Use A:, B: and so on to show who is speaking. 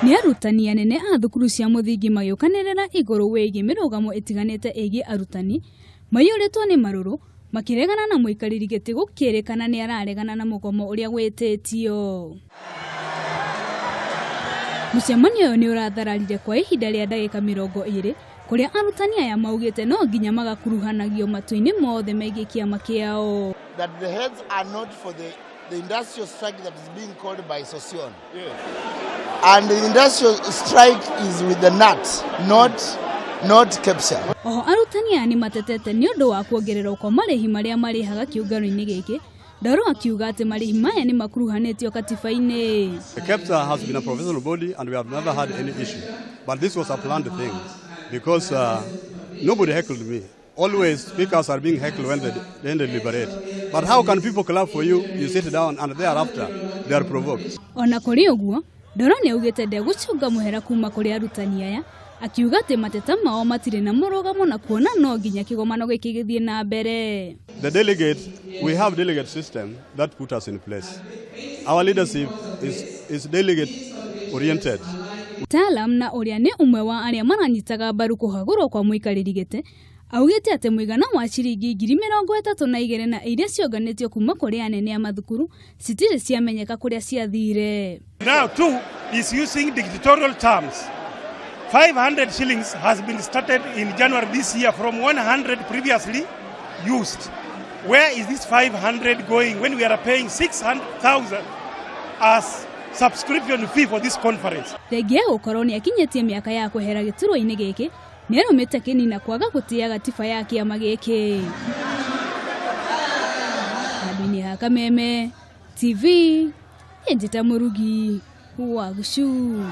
A: Nĩ arutani anene a thukuru cia mũthingi magĩũkanĩrĩra igũrũ wĩgiĩ mĩrũgamo ĩtiganĩte ĩgiĩ arutani maiyũrĩtwo nĩ marũrũ makĩregana na mũikarĩri gĩtĩ gũkĩrĩkana nĩ araregana na mũgomo ũrĩa wĩtĩtio. Mũcemanio ũyũ nĩ ũrathararire kwa ihinda rĩa ndagĩka 20 kũrĩa arutani aya maugĩte no nginya magakuruhanagio matua-inĩ mothe megiĩ kĩama kĩao.
B: That the heads are not for the industrial strike that is being called by Sossion. And the industrial strike is with the KNUT, not KEPSHA.
A: Oho arutani aya nĩ matetete nĩ ũndũ wa kuongererwo kwa marĩhi marĩa marĩhaga kĩũngano-inĩ gĩkĩ. Ndoro akiuga atĩ marĩhi maya nĩ makuruhanĩtio katiba-inĩ.
C: The KEPSA has been a professional body and we have never had any issue. But this was a planned thing because nobody heckled me. Always speakers are being heckled when they deliberate. But how can people clap for you? You sit down and thereafter they are provoked.
A: Ona kũrĩ ũguo, Ndoro nĩ augĩte ndegũcũnga mũhera kuma kũrĩ arutani aya, akiuga atĩ mateta mao matirĩ na mũrũgamo na kuona no nginya kĩgomano gĩkĩ gĩthiĩ na mbere.
C: The delegate, we have delegate system that put us in place. Our leadership is delegate oriented.
A: Talam na ũrĩa nĩ ũmwe wa arĩa maranyitaga mbaru kũhagũrwo kwa mũikarĩri gĩtĩ augĩte atĩ mũigana wa ciringi 32,000 na iria cionganĩtio kuma kũrĩ anene a mathukuru citirĩ ciamenyeka kũrĩa ciathire.
D: Now, two is using dictatorial terms. 500 shillings has been started in January this year from 100 previously used. Where is this 500 going when we are paying 600,000 as subscription fee for this conference?
A: Thengia ya gũkorwo nĩ akinyĩtie mĩaka ya kwehera gĩturwa-inĩ gĩkĩ, nĩ arũmĩte kĩni na kwaga gũtĩa gatiba ya kĩama gĩkĩ. Handũ-inĩ ha Kameme TV, Njĩta Mũrugi wa Gĩcuu.